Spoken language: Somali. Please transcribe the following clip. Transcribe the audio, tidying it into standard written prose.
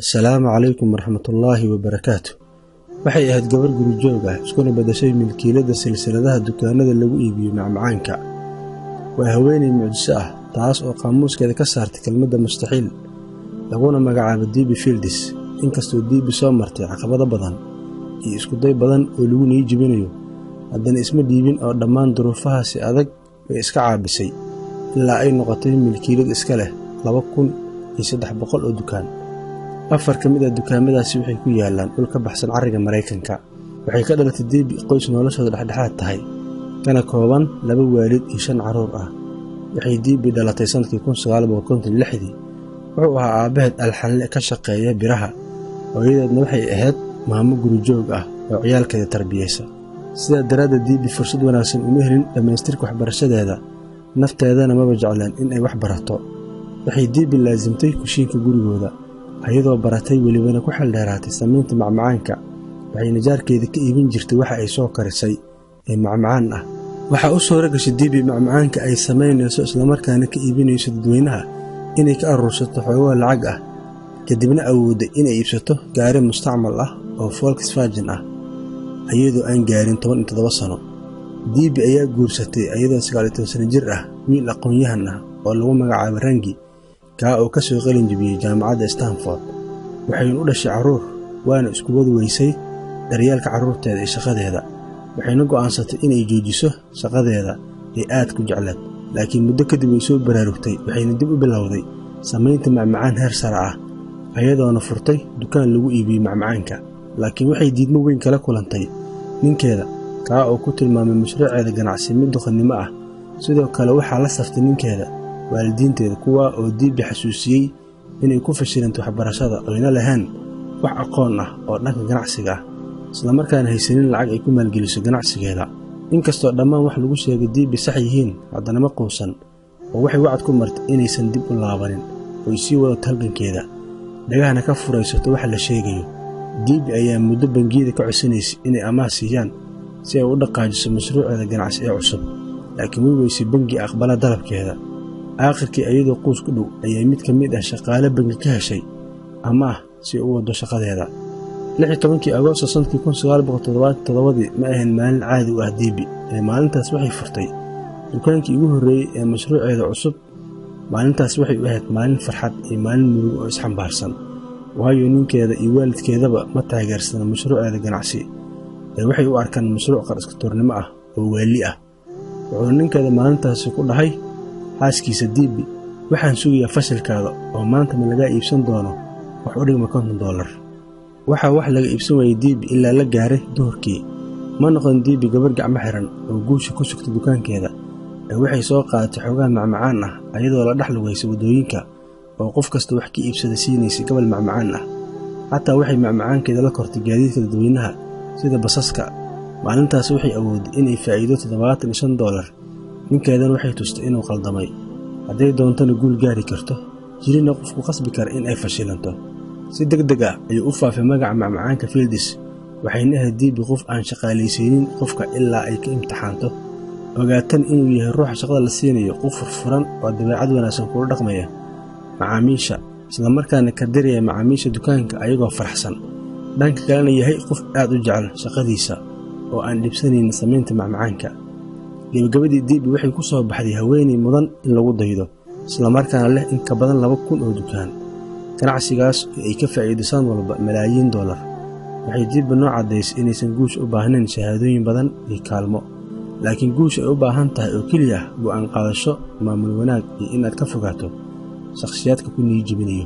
Assalaamu calaykum waraxmatullaahi wabarakaatu. Waxay ahayd gabar gurijoog ah, iskuna badashay milkiiladda silsiladaha dukaanada lagu iibiyo macmacaanka. Waa haweeney mucjiso ah, taas oo qaamuuskeeda ka saartay kelmadda mustaxiil, laguna magacaabo Debbie Fields. Inkastoo Debbie soo martay caqabado badan iyo iskuday badan oo lagu niyi jebinayo, haddana isma dhiibin oo dhammaan duruufahaasi adag way iska caabisay ilaa ay noqotay milkiilad iska leh 2300 oo dukaan. 4 ka mid ah dukaamadaasi waxay ku yaallaan dhul ka baxsan carriga Maraykanka. Waxay ka dhalatay Debbie qoys noloshooda dhexdhexaad tahay, kana kooban 2 waalid iyo 5 carruur ah. Waxay Debbie dhalatay sanadkii 1956. Wuxuu ahaa aabbaheed alxanle ka shaqeeya biraha, hooyadeedna waxay ahayd maamo gurijoog ah oo ciyaalkeeda tarbiyeysa. Sidaa daraaddeed Debbie fursad wanaagsan uma helin dhammaystirka waxbarashadeeda, nafteedana maba jeclaan in ay wax barato. Waxay Debbie laasimtay kushiinka gurigooda, ayadoo baratay welibana ku xeeldheeraatay samaynta macmacaanka. Waxayna jaarkeeda ka iibin jirtay waxa ay soo karisay ee macmacaan ah. Waxaa u suura gashay Debbie macmacaanka ay samaynayso islamarkaana ka iibinayso dadweynaha inay ka aruursato xoogaa lacag ah, kadibna awoodday inay iibsato gaari mustacmal ah oo Volkswagen ah, iyadoo aan gaarin 17 sano. Debbie ayaa guursatay iyadoo 19 sano jir ah wiil aqoon-yahan ah oo lagu magacaabo Rangi, kaa oo ka soo qalin jebiyey jaamacadda Stanford. Waxayna u dhashay carruur, waana isku wadi weysay daryeelka carruurteeda iyo shaqadeeda. Waxayna go'aansatay inay joojiso shaqadeeda ee aad ku jecleed, laakiin muddo kadib way soo baraarugtay. Waxayna dib u bilowday samaynta macmacaan heer sare ah, ayadoona furtay dukaan lagu iibiyo macmacaanka. Laakiin waxay diidmo weyn kala kulantay ninkeeda, kaa oo ku tilmaamay mashruuceeda ganacsi mid duqannimo ah. Sidoo kale waxaa la saftay ninkeeda waalidiinteeda, kuwa oo Debbie xasuusiyey inay ku fashilantay waxbarashada oyna lahayn wax aqoon ah oo dhanka ganacsiga ah, islamarkaana haysanin lacag ay ku maalgeliso ganacsigeeda. Inkastoo dhammaan wax lagu sheegay Debbie sax yihiin, haddana ma quusan oo waxay wacad ku martay inaysan dib u laabanin oo ay sii wadato halgankeeda, dhagahana ka furaysato waxa la sheegayo. Debbie ayaa muddo bangiyada ka codsanaysay inay amaah siiyaan si ay u dhaqaajiso mashruuceeda ganacsi ee cusub, laakiin way weysay bangi aqbala dalabkeeda. Aakhirkii iyadoo quus ku dhow ayaa mid ka mid ah shaqaale bangi ka heshay amaah si ay u wado shaqadeeda. 16 Agoosto sanadkii 1977 ma ahayn maalin caadi u ah Debbie. Ee maalintaas waxay furtay dukaankii ugu horreeyey ee mashruuceeda cusub. Maalintaas waxay u ahayd maalin farxad iyo maalin murug oo isxambaarsan, waayo ninkeeda iyo waalidkeedaba ma taageersana mashruuceeda ganacsi ee waxay u arkaan mashruuc qar-iska-tuurnimo ah oo waali ah. Wuxuu ninkeeda maalintaasi ku dhahay xaaskiisa Debbie, waxaan sugayaa fashilkaada oo maanta ma laga iibsan doono wax u dhigma $50. Waxaa wax laga iibsan waayey Debbie ilaa la gaaray duhurkii. Ma noqon Debbie gabar gacmo xiran oo guusha ku sugtay dukaankeeda, ee waxay soo qaadatay xoogaa macmacaan ah ayadoo la dhex lugaysay waddooyinka oo qof kasta wax ka iibsada siinaysay gabal macmacaan ah. Xataa waxay macmacaankeeda la kortay gaadiidka dadweynaha sida basaska. Maalintaas waxay awooday inay faa'iido $75. Ninkeedana waxay tustay inuu qaldamay, hadday doontana guul gaari karto, jirina qofku qasbi kara in ay fashilanto. Si degdeg ah ayuu u faafay magaca macmacaanka Fields. Waxayna ahayd Debbie qof aan shaqaalaysiinin qofka ilaa ay ka imtixaanto, ogaatan inuu yahay ruuxa shaqada la siinayo qof furfuran oo dabeecad wanaagsan kula dhaqmaya macaamiisha, islamarkaana ka diraya macaamiisha dukaanka ayagoo faraxsan. Dhanka kalena yahay qof aad u jecel shaqadiisa oo aan dhibsanayn samaynta macmacaanka. Gabagabadii Debbie waxay ku soo baxday haweeney mudan in lagu daydo, islamarkaana leh in ka badan 2000 oo dukaan. Ganacsigaas oo ay ka faa'iido sanad walba malaayiin dollar. Waxay Debbie noo caddaysay inaysan guusha u baahnayn shahaadooyin badan iyo kaalmo, laakiin guusha ay u baahan tahay oo keliya ah go'aan qaadasho, maamul wanaag iyo inaad ka fogaato shakhsiyaadka ku niyi jebinayo.